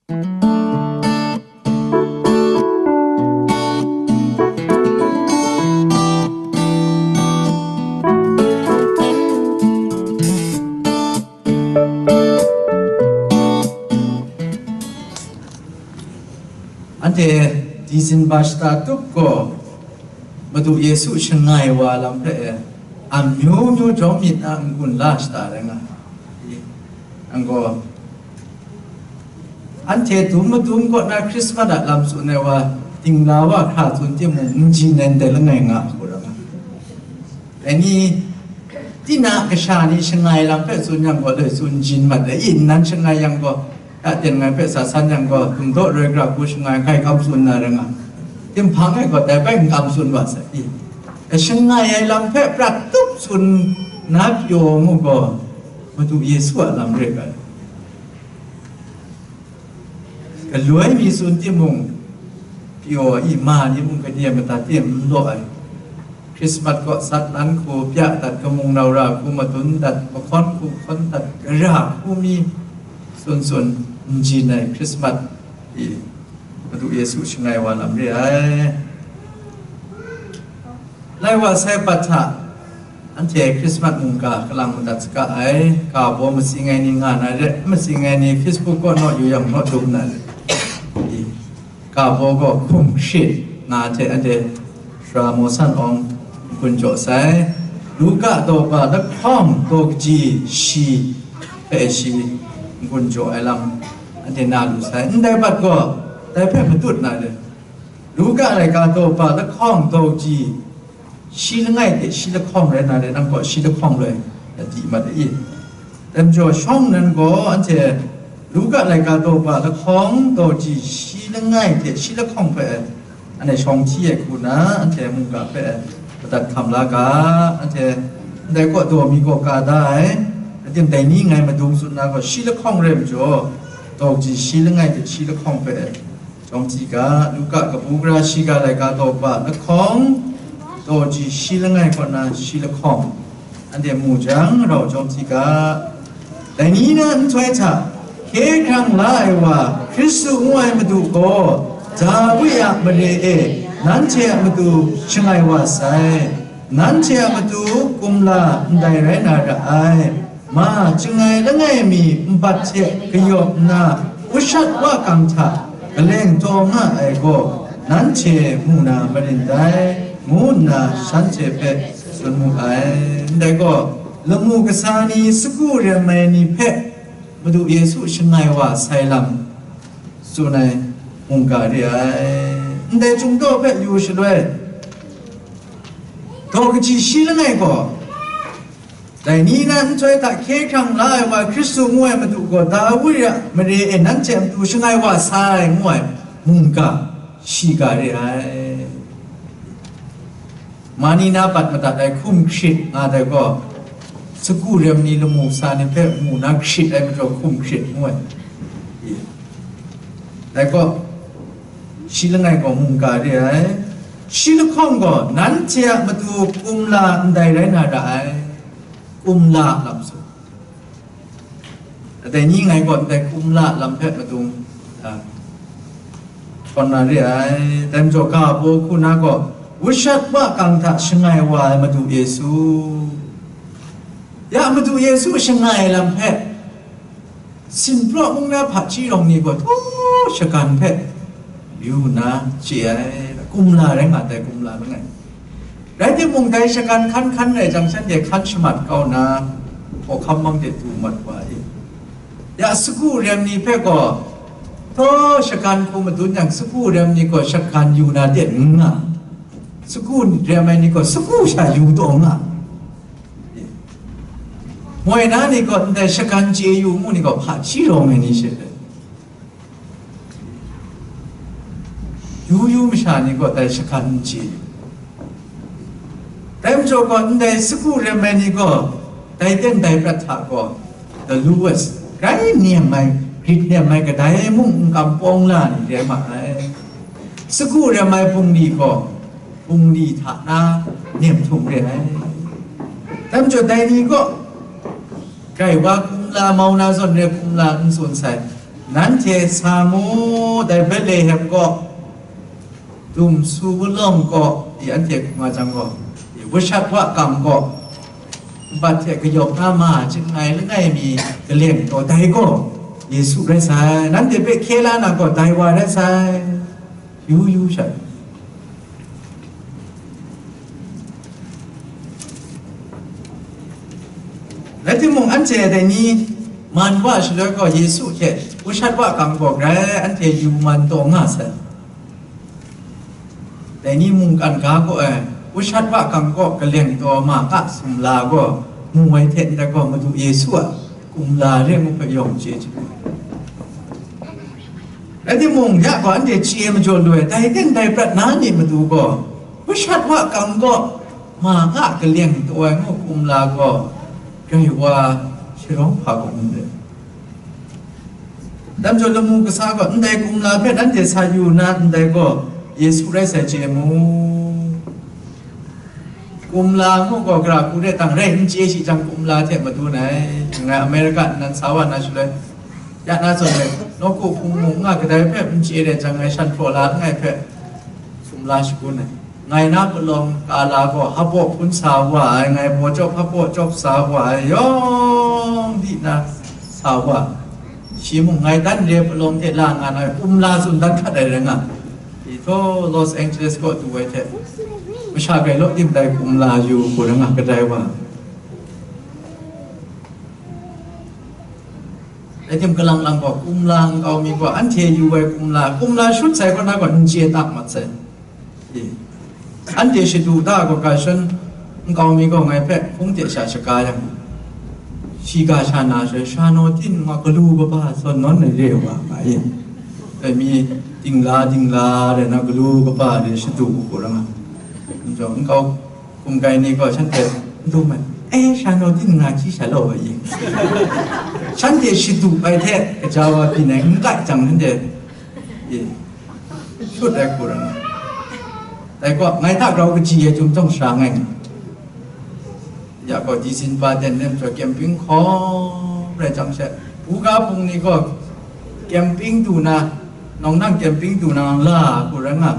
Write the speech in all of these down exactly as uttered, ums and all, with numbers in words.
Anhte Dizinba shata tup gaw Madu Yesu shangai wa lam hpe e, amyu myu jawm myit na n-gun la shata rai nga. Nang gaw, anhte dum madum kaw na Hkrismat a lam tsun ai wa, dingla wa hkra tsun timung, n jin ai ndai langai nga hku rai nga. Dai ni, tinang kasha ni shangai lam hpe tsun yang gaw, loi tsun jin mat ai, i, nnan shangai yang gaw, ya teng ngai hpe sa san yang gaw, dum daw roi gra hku shangai hkai kam tsun na rai nga. Tinghpang e gaw, dai bai n kam tsun wa sai, i. Shangai ai lam hpe prat tup tsun na pyaw ngu gaw, Madu Yesu a lam rai ai. Galoi mi tsun timung, pyaw i ma ni mung, kade madat e n law ai. Hkrismat kaw sat lan hku, pya dat, kamung nau ra hku, madun dat, mahkawn hku hkawn dat, gara hku mi tsun tsun n jin ai Hkrismat i Madu Yesu shangai wa lam re ai. Lai wa sai pat hta, anhte Hkrismat mungga kalang madat saga ai, ga baw matsing ai ni nga na re, matsing ai ni Facebook kaw naw yu yang naw dum na re. I, ga baw gaw hkum hkrit nga hte anhte sara maw san awng n-gun jaw sai. Luka daw pa lahkawng daw kaji shi hpe shi n-gun jaw ai lam anhte na lu sai. Ndai bat gaw dai hpe matut na re. Luka laika daw pa lahkawng daw kaji shi langai hte shi lahkawng rai na re, nang gaw shi lahkawng loi na di mat ai i? Dai majaw shawng nnan gaw anhte Luka laika daw pa lahkawng daw kaji shi langai hte shi lahkawng hpe anhte shawng hti ai hku na, anhte mungga hpe madat hkam la ga, anhte ndai kaw daw mi gaw ka da ai, ating dai ni ngai madung tsun na gaw shi lahkawng rai majaw, daw kaji shi langai hte shi lahkawng hpe Jawm hti ga, Luka kabu gara shiga laika daw pa lahkawng, daw ji shi langai kaw na shi lahkawng, anhte mu jang, rau jawm hti ga. Dai ni na nhtoi hta, hkye hkrang la ai wa, Hkristu ngu ai Madu gaw, Dawi a mare e, nanhte a matu shangai wa sai. Nanhte a matu kumla ndai rai na ra ai. Ma, chyangai langai mi nbat hte kayawp nna, ushat wakang hta kaleng taw nga ai gaw, nanhte mu na marin dai, ngu nna shanhte hpe tsun mu ai. Ndai gaw, lamu kasa ni, sagu rem ai ni hpe Madu Yesu shangai wa sai lam tsun ai mungga re ai. Ndai Chyum daw hpe yu shaloi, daw kaji shi langai gaw, dai ni na nhtoi hta hkye hkrang la ai wa, Hkristu ngu ai Madu gaw, Dawi a mare e nanhte a matu shangai wa sai, ngu ai mungga shiga re ai. Ma ni na bat madat ai hkum hkrit nga dai gaw, sagu rem ni lamu sa ni hpe mu na hkrit ai majaw hkum hkrit ngu ai. Dai gaw, shi langai gaw mungga re ai. Shi lahkawng gaw, nanhte a matu kumla ndai rai na ra ai. Kumla lam tsun. Dai ni ngai gaw ndai kumla lam hpe madung, a, hkawn na re ai. Dai majaw, ga baw hku na gaw, ushat wakang hta shangai wa ai Madu Yesu. Ya Madu Yesu shangai lam hpe, Sinpraw mung na hpaji rawng ni gaw, htaw shagan hpe yu nna chye ai, kumla rai nga tai, kumla langai. Rai timung, dai shagan hkan hkan rai jang, shanhte hkan shamat kau nna, hkawhkam mang de du mat wa i. Ya sagu rem ni hpe gaw, htaw shagan hku madun yang, sagu rem ni gaw shagan yu na de n nga, sagu rem ai ni gaw sagu sha yu taw nga. Moi na ni gaw ndai shagan chye yu ngu ni gaw hpaji rawng ai ni she ai. Yu yu masha ni gaw dai shagan n chye yu. Dai majaw gaw, ndai sagu rem ai ni gaw, dai ten dai prat hta gaw, the lowest, grai nem ai, grit nem ai, kadai mung n kam pawng la ni rai ma ai. Sagu rem ai bungli gaw, bungli hta na nem htum re ai. Dai majaw, dai ni gaw, grai wa kumla, mau na zawn re kumla n tsun sai. Nanhte sa mu, dai Betlehem kaw, dumsu wulawng kaw, i anhte hkung nga jang gaw, i wushat wa kang kaw, nbat hte kayawp na ma chyangai langai mi kaleng taw dai gaw, Yesu rai sai, nanhte hpe hkye la na gaw, dai wa rai sai. Yu yu sha. Rai timung, anhte dai ni man wa shaloi gaw, Yesu hte wushat wa kang gaw grai anhte yu man taw nga sai. Dai ni mungkan ga gaw ai, wushat wa kang kaw kaleng taw ma ka sumla gaw, mu ai hte ndai gaw, Madu Yesu a kumla re ngu hpe yawng chye chye. Rai timung, ya gaw anhte chye majaw lu ai, dai ten dai prat na ni matu gaw, wushat wa kang gaw, ma nga kaleng taw ai ngu kumla gaw, grai wa sharawng hpa gaw n rai. Dam jaw lamu kasa gaw, ndai kumla hpe nanhte sa yu na ndai gaw, Yesu rai sai chye mu. Kumla ngu gaw, gara hku re tang rai n chye shi jang, kumla hte madun ai. Ngai America nnan sa wa na shaloi, ya na zawn e, nawku hpung mung nga kadai hpe n chye re jang, ngai shan hpraw la nngai hpe, sumla shagun ai. Ngai na palawng kala gaw, hpabaw hpun sa wa ai, ngai baw cawp hpabaw cawp sa wa ai, yawng di na sa wa. Shi mung ngai dan re palawng hte la nga na, kumla tsun dan hkat ai rai nga. Htawt Los Angeles kaw du ai hte, masha grai law tim dai kumla yu hku rai nga kadai wa. Rai tim, kalang lang gaw, kumla nkau mi gaw, anhte yu ai kumla, kumla shut sai kaw na gaw, n chye tak mat sai. E, anhte shadu da gaw, ga shan nkau mi gaw ngai hpe hpung hte sha shaga yang, shi ga sha na shaloi, sha naw tin nga galu kaba sawn nawn ai re wa nga e. Dai mi dingla dingla rai na, galu kaba re shadu hku rai nga. Nkau hkum kai ni gaw shanhte n dum ai, "E, sha naw tin nga hkyi sha law ai i?" Shanhte shadu ai hte kaja wa byin ai n gat jang, shanhte, e, shut ai hku rai nga. Dai gaw, ngai hta grau kaji ai chyum jawng sara ngai nga. Ya gaw, di sin pa ten nem jaw camping hkawm rai jang she, buga hpung ni gaw camping du na, nawng nang camping du na la hku rai nga.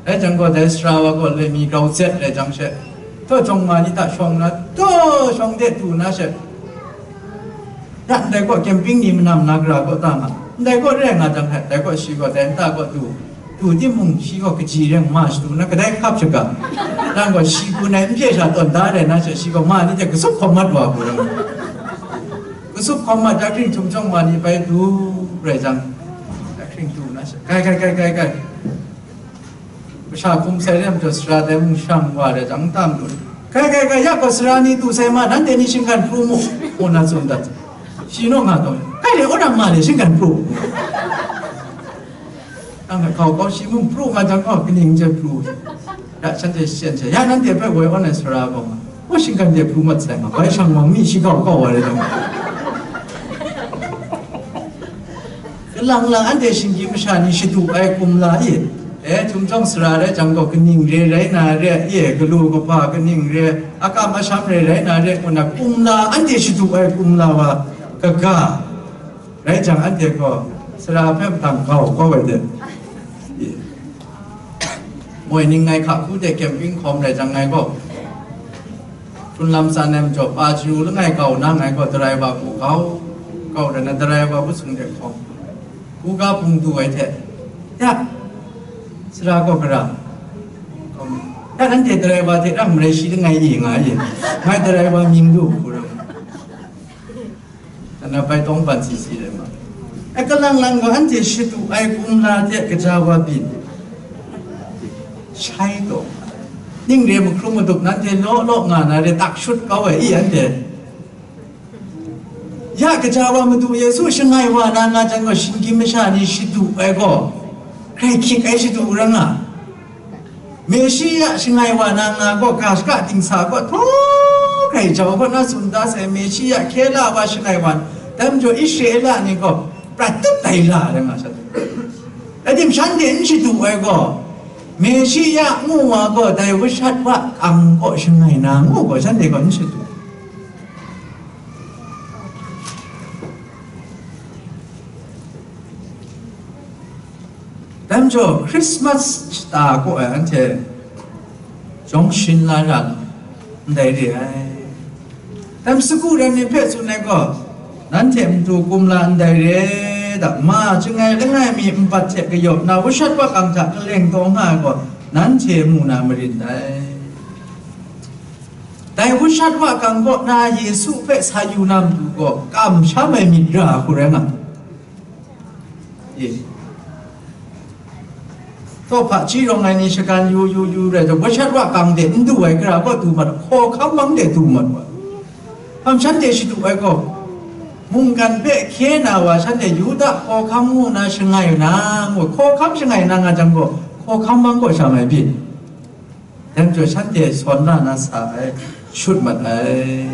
Rai jang gaw, dai sara wa gaw loi mi grau zet rai jang she, taw jawng ma ni hta shawng na, taw shawng de du na she, ya ndai gaw camping ni manam na gara kaw ta nga, ndai gaw re nga jang hte, dai gaw shi gaw dai nta gaw du, du timung, shi gaw kaji reng ma shadu na, kadai hkap shaga, nang gaw shi gun ai n hpye sha tawn da rai na she, shi gaw ma ni hte kasup hkawm mat wa hku rai nga. Kasup hkawm mat, ya hkring htum jawng ma ni bai du rai jang, ya hkring du na she, kai, kai, kai, kai, kai. Masha hkum sai re majaw, sara dai mung shang wa re jang tam lu. Kai, kai, kai, ya gaw sara ni tu sai ma, nanhte ni shinggan pru mu, ngu na tsun dat. Shi naw nga taw, kai le, wora ma le, shinggan pru. Nang hkau kau shi mung pru nga jang gaw, kaning je pru. Ya shanhte shen she, ya nanhte hpe woi awn ai sara gaw nga, o shinggan de pru mat sai ma, bai shang wang mi shi kau kau wa re jang. Kalang lang anhte shinggyim masha ni shadu ai kumla e, e, htum jawng sara rai jang gaw, kaning re rai na re, e, galu kaba kaning re, akam asham re rai na re, ngu na kumla, anhte shadu ai kumla wa kaga rai jang, anhte gaw sara hpe matang kau kau ai de. E. Moi ning ngai hka hku de camping hkawm rai jang, ngai gaw hkrun lam tsan ai majaw, pa chyaru langai kau na, ngai gaw driver hku kau, kau rai na, driver hku sung de hkawm, buga hpung du ai hte, ya, sara gaw gara, ya, nanhte driver hte rang marai shi langai e nga e, ngai driver mying du hku rai. Ana bai tawng ban si si rai ma. E, kalang lang gaw, anhte shadu ai kumla hte kaja wa byin, shai taw, ning re mahkrum madup nanhte law law nga na re, tak shut kau ai i anhte. Ya, kaja wa Madu Yesu shangai wa na nga jang gaw, shinggyim masha ni shadu ai gaw, grai hkyik ai shadu rai nga. Meshiya shangai wa na nga gaw, ga shaka dingsa gaw, htaw hkrai jau gaw na tsun da sai, Meshiya hkye la wa shangai wa, dai majaw Israela ni gaw prat tup tai la rai nga sha. Rai tim, shanhte n shadu ai gaw, Meshiya ngu wa gaw, dai wushat wa kang kaw shangai na ngu gaw, shanhte gaw n shadu. Dai majaw, Christmas shata kaw ai anhte jawng shin la ra ndai re ai. Dai majaw, sagu ram ni hpe tsun ai gaw, nanhte matu kumla ndai re da, ma chyangai langai mi nbat hte kayawp na, washat wakang hta kaleng taw nga ai gaw, nanhte mu na marin dai. Dai washat wakang kaw na Yesu hpe sa yu na matu gaw, kamsham ai myit ra hku rai nga. E. Taw hpaji rawng ai ni shagan yu yu yu rai taw, washat wakang de n du ai, gara kaw du mat, hkawhkam mang de du mat wa. Hpang shanhte shadu ai gaw, mungkan hpe hkye na wa shanhte Yuda hkawhkam ngu na shangai na, ngu, hkawhkam shangai na nga jang gaw, hkawhkam mang kaw sha mai byin. Dai majaw shanhte sawn la na sa ai, shut mat ai.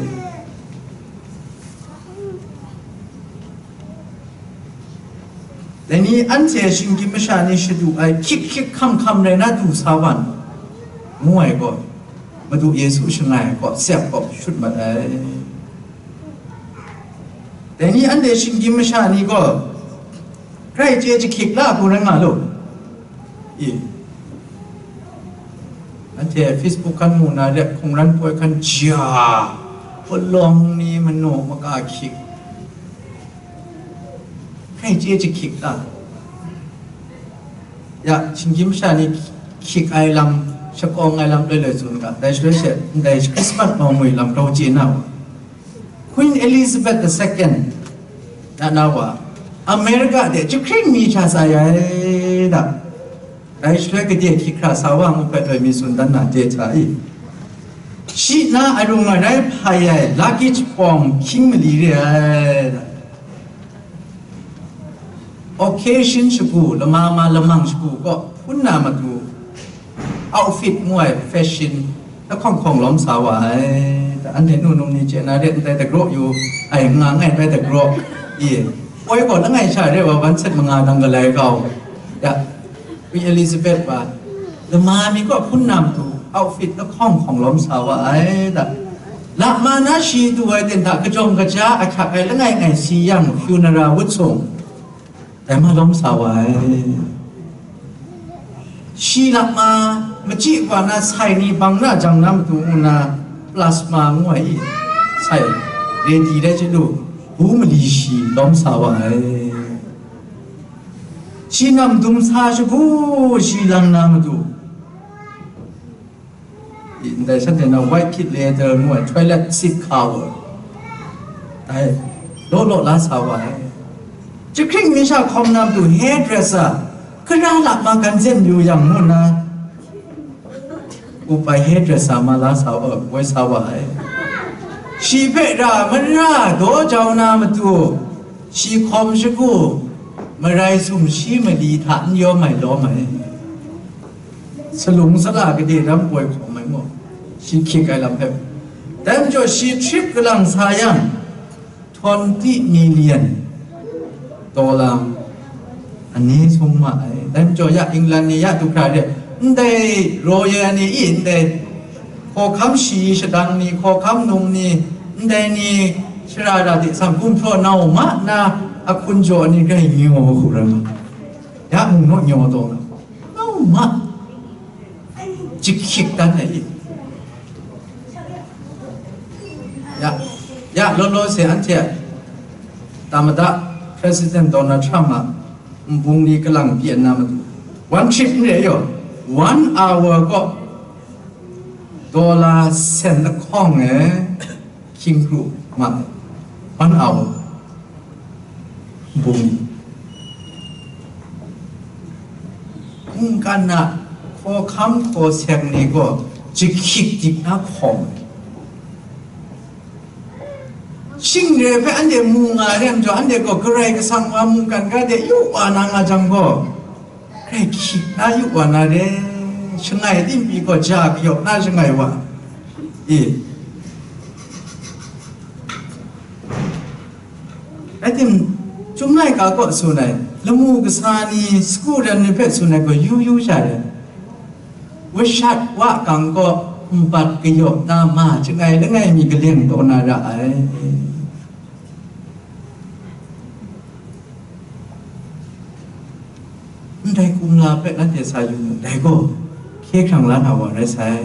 Dai ni anhte shinggyim masha ni shadu ai hkyik hkyik hkam hkam rai na du sa wa ngu ai gaw, Madu Yesu shangai ai kaw, sep kaw shut mat ai. Dai ni anhte shinggyim masha ni gaw, grai chye jahkyik la hku rai nga lu. I, anhte Facebook hkan mu na rep hkungran poi hkan ja, palawng ni manu maka hkyik, hkrai chye jahkyik ta? Ya, shinggyim masha ni hkyik ai lam, shakawng ai lam loi loi tsun ga, dai shaloi she, ndai Christmas mawng mui lam grau chye na wa. Queen Elizabeth the second, na na wa, America de jahkring mi sha sa ya ai da. Dai shaloi gade hkyik hkra sa wa ngu hpe loi mi tsun dan na de hta i. Shi na arung arai hpai ai luggage bawng hkying mali re ai da. Occasion shagu, lama ma lamang shagu kaw hpun na matu, outfit ngu ai fashion lahkawng hkawng lawm sa wa ai. Anhte nu num ni chye na re, ndai dagraw yu ai, nga ngai bai dagraw i, poi gaw langai sha re wa, wan set manga dang galai kau. Ya, Queen Elizabeth wa, lama mi kaw hpun na matu, outfit lahkawng hkawng lawm sa wa ai da. Lama na shi du ai ten hta kajawng kaja ahkyak ai langai ngai si yang, funeral wut sung, dai ma lawm sa wa ai. Shi lama machyi wa na sai ni bang na jang na matu ngu na, plasma ngu ai i, sai ready rai chyalu, bu mali shi lawm sa wa ai. Shi nam dum sa shagu shi lang na matu, ndai shanhte na white kit leather ngu ai, toilet seat cover, dai law law la sa wa ai. Jahkring mi sha hkawm na matu hairdresser, gara lama gan zen yu yang ngu na, upai hairdresser ma la sa wa, woi sa wa ai. Shi hpe ra mara daw jau na matu, shi hkawm shagu, marai sumshi mali hta n yawm ai lawm ai. Salung sala gade ram poi hkawm ai maw, shi hkyik ai lam hpe. Dai majaw shi trip kalang sa yang, twenty million dollar ani sum ma ai. Dai majaw ya England ni, ya du hkra re, ndai royal ni i, ndai hkawhkam shi shadang ni, hkawhkam num ni, ndai ni shara ra de sang, gumhpraw nau ma na ahkun jaw ni grai nyaw hku rai ma, ya mung naw nyaw taw na, nau ma jahkyik dan ai i. Ya, ya, law law se anhte a tamada President Donald Trump a nbung ni kalang pyi na matu, one trip n re yaw, one hour kaw dollar sen lahkawng e hkying pru ma ai, one hour. Bung. Mungkan a hkawhkam hkaw seng ni gaw jahkyik dik na hkawm ai. Shing re hpe anhte mu nga ai majaw, anhte gaw Karai Kasang wa mungkan ga de yu wa na nga jang gaw, grai hkyik na yu wa na re, shangai timpi gaw ja kayawp na shangai wa, e. Rai tim, Chyum laika kaw tsun ai, lamu kasa ni, sagu ran ni hpe tsun ai gaw yu yu sha re. Washat wa kang kaw nbat kayawp na ma chyangai langai mi kaleng taw na ra ai. Ndai kumla hpe nanhte sa yu mu, dai gaw hkye hkrang la na wa rai sai.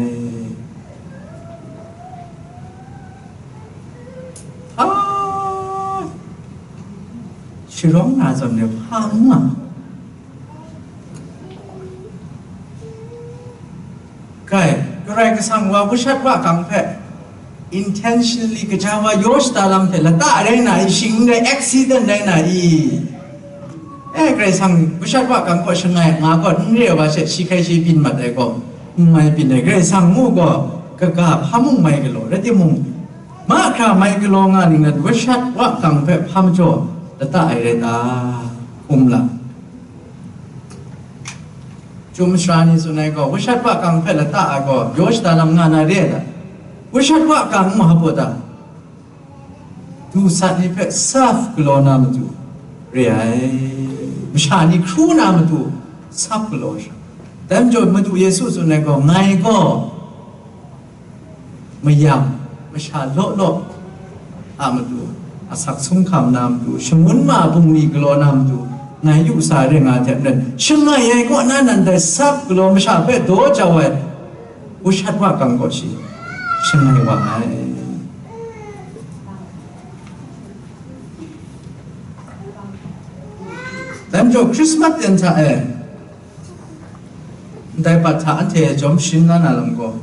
A, sharawng na zawn de hpa n nga. Kai, Karai Kasang wa, wushat wa kang hpe intentionally kaja wa yaw shada lam hte lata rai na i, shing n rai, accident rai na i? E, Karai Kasang wushat wa kang kaw shangai nga gaw, n re ai wa she shi hkai shi byin mat ai gaw, n mai byin ai. Karai Kasang mu gaw, kaga hpa mung mai galaw, rai timung, mahkra mai galaw nga ningnan, wushat wa kang hpe hpa majaw lata ai rai ta? Kumla. Chyum mashara ni tsun ai gaw, wushat wa kang hpe lata ai gaw, yaw shada lam nga na re ai ta? Wushat wa kang mu hpa ta? Du sat ni hpe serve galaw na matu re ai, masha ni hkru na matu sap galaw sha. Dai majaw Madu Yesu tsun ai gaw, ngai gaw mayam, masha law law a matu, asak sung hkam na matu, shangun ma bungli galaw na matu, ngai yu sa re nga ai hte maren, shangai ai kaw na nan dai sap galaw masha hpe daw jau ai, wushat wa kang gaw shi shangai wa ai. Dai majaw Christmas ten hta e, ndai bat hta anhte jawm sharin la na lam gaw,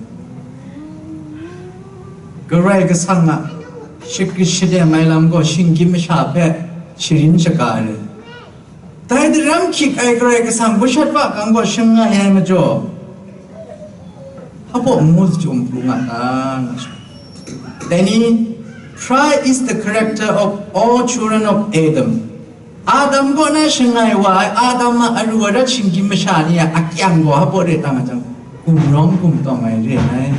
Karai Kasang a shagrit shanem ai lam gaw shinggyim masha hpe sharin shaga ai. Dai daram hkyik ai Karai Kasang wushat wa kang gaw shangai ai majaw, hpa baw ngu jahtum pru nga ta, nga shawng. Dai ni, pride is the character of all children of Adam. Adam kaw na shangai wa ai, Adam a aru arat shinggyim masha ni a akyang gaw hpa baw re tang a jang, gumrawng gumtawng ai re ai.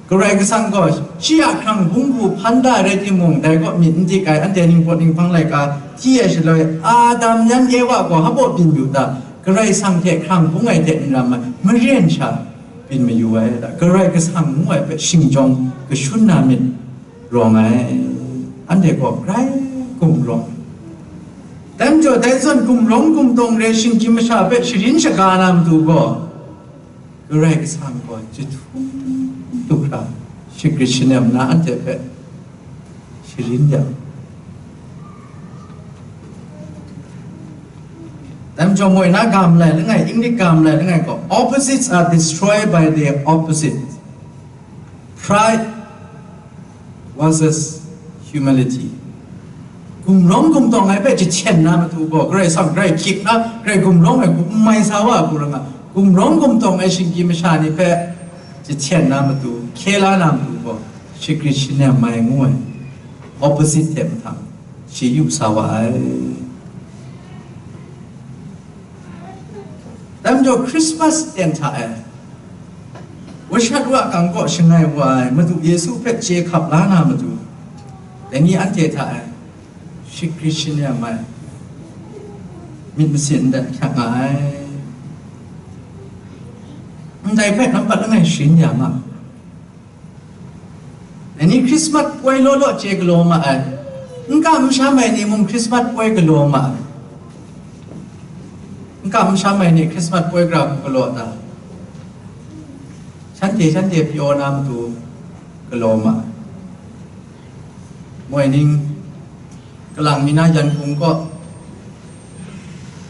Karai Kasang gaw shi a hkrang hpung hku hpan da rai timung, dai kaw myit n dik ai, anhte ningpawt ninghpang laika hti ai shaloi, Adam yan Ewa gaw hpa baw byin yu ta? Karai Kasang hte hkrang hpung ai hte n ram ai, maren sha byin mayu ai ta? Karai Kasang ngu ai hpe shingjawng kashun na myit rawng ai, anhte gaw grai gumrawng. Dai majaw, dai zawn gumrawng gumtawng re shinggyim masha hpe sharin shaga na matu gaw, Karai Kasang gaw jahtum du hkra shagrit shanem na anhte hpe sharin ya. Dai majaw moi na ga malai langai, English ga malai langai gaw, "Opposites are destroyed by their opposite." Pride versus humility. Gumrawng gumtawng ai hpe jahten na matu gaw, Karai Kasang grai hkyik na, grai gumrawng ai hku n mai sa wa hku rai nga, gumrawng gumtawng ai shinggyim masha ni hpe jahten na matu, hkye la na matu gaw, shagrit shanem ai ngu ai, opposite hte mahtang shi yu sa wa ai. Dai majaw Christmas ten hta e, wushat wa kang kaw shangai wa ai Madu Yesu hpe chye hkap la na matu, dai ni anhte hta e shagrit shanem ai myit masin ndai ahkyak nga ai. Ndai hpe nampat langai sharin ya ma. Dai ni Christmas poi law law chye galaw ma ai. N kam n sham ai ni mung Christmas poi galaw ma ai. N kam n sham ai ni Christmas poi gara hku galaw ta? Shanhte, shanhte pyaw na matu galaw ma ai. Moi ning, kalang mi na Yangon kaw,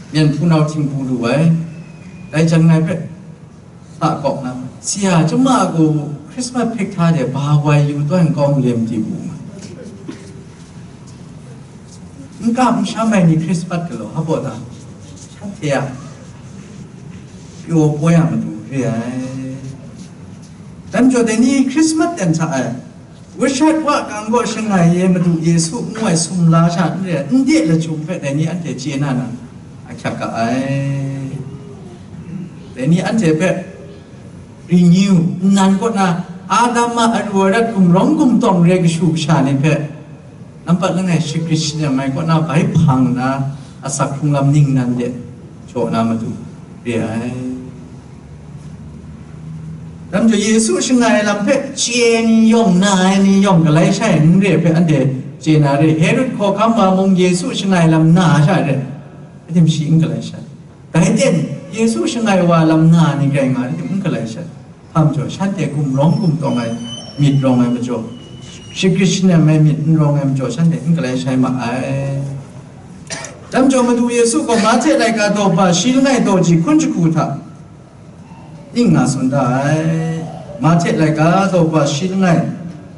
Myen hpunau htingbu lu ai. Dai jan ngai hpe sa kawk na, "Sia, chyum a ku, Christmas hpik hta de ba wai yu tawn kawng lem di bu ma? N kam n sham ai ni Christmas galaw, hpa baw ta? Shanhte a pyaw poi a matu re ai." Dai majaw dai ni Christmas ten sa ai. Wushat wa kang gaw shangai e Madu Yesu ngu ai sumla sha n re ai, n de lachyum hpe dai ni anhte chye na na ahkyak ga ai. Dai ni anhte hpe renew, nnan kaw na Adam a aru arat gumrawng gumtawng re kashu kasha ni hpe nampat langai shagrit shanem ai kaw na bai hpang nna, asak hkrung lam ningnan de jaw na matu re ai. Dai majaw Yesu shangai lam hpe chye ni yawng, na ai ni yawng, galai shai n re hpe anhte chye na re. Herod hkawhkam wa mung Yesu shangai lam na sha re, adim shi n galai shai. Dai ten, Yesu shangai wa lam na ni grai nga ai timung, n galai sha. Hpa majaw, shanhte gumrawng gumtawng ai myit rawng ai majaw, shagrit shanem ai myit n rawng ai majaw, shanhte n galai shai ma ai. Dai majaw, Madu Yesu gaw Mahte laika daw ba shi langai daw ji hkun jahku hta ning nga tsun da ai. Mahte laika daw ba shi langai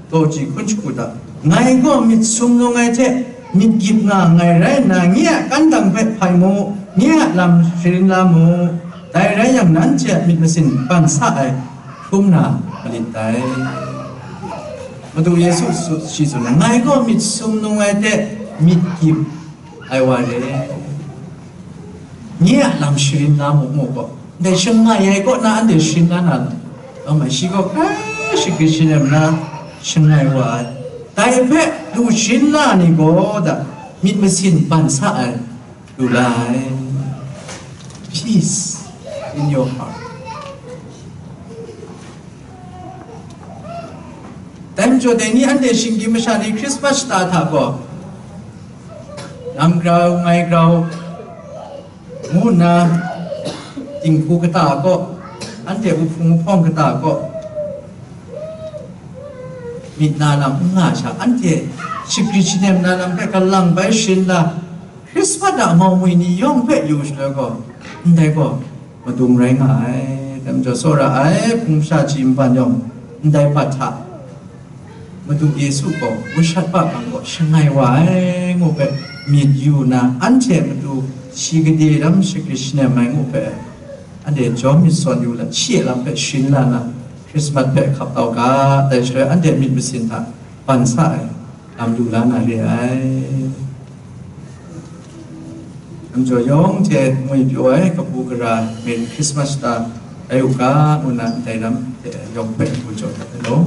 daw ji hkun jahku hta, ngai gaw myit sumnung ai hte myit gyip nga nngai rai nna, nye a kandang hpe hpai mu, nye a lam sharin la mu, dai rai yang, nanhte a myit masin ban sa ai hkrum na malit dai. Madu Yesu su- shi tsun ai, ngai gaw myit sumnung ai hte myit gyip ai wa re, nye a lam sharin la mu, mu gaw, ndai shangai ai kaw na anhte sharin la na lam, lam ai, shi gaw hkrai shagrit shanem na shangai wa ai. Dai hpe lu sharin la ni gaw da, myit masin ban sa ai lu la ai. Peace in your heart. Dai majaw, dai ni anhte shinggyim masha ni Christmas shata hta gaw, nam grau, ngai grau, ngu nna, dinghku kata kaw, anhte uhpung uhpawng kata kaw, myit na lam n nga sha, anhte shagrit shanem na lam hpe galang bai sharin la, Christmas a mau mwi ni yawng hpe yu shaloi gaw, ndai gaw madung rai nga ai. Dai majaw, tsawra ai hpung sha ji nban yawng, ndai bat hta Madu Yesu gaw, wushat pa gang gaw shangai wa ai ngu hpe myit yu nna, anhte Madu shi gade lam shagrit shanem ai ngu hpe, anhte jawm myit sawn yu let, shi a lam hpe sharin la na, Christmas hpe hkap tau ga, dai shaloi anhte myit masin hta ban sa ai lam lu la na re ai. Namjaw yawng hte ngwi pyaw ai kabu gara Merry Christmas ta rai u ga, ngu na ndai lam hte yawng hpe n-gun jaw dat ai law.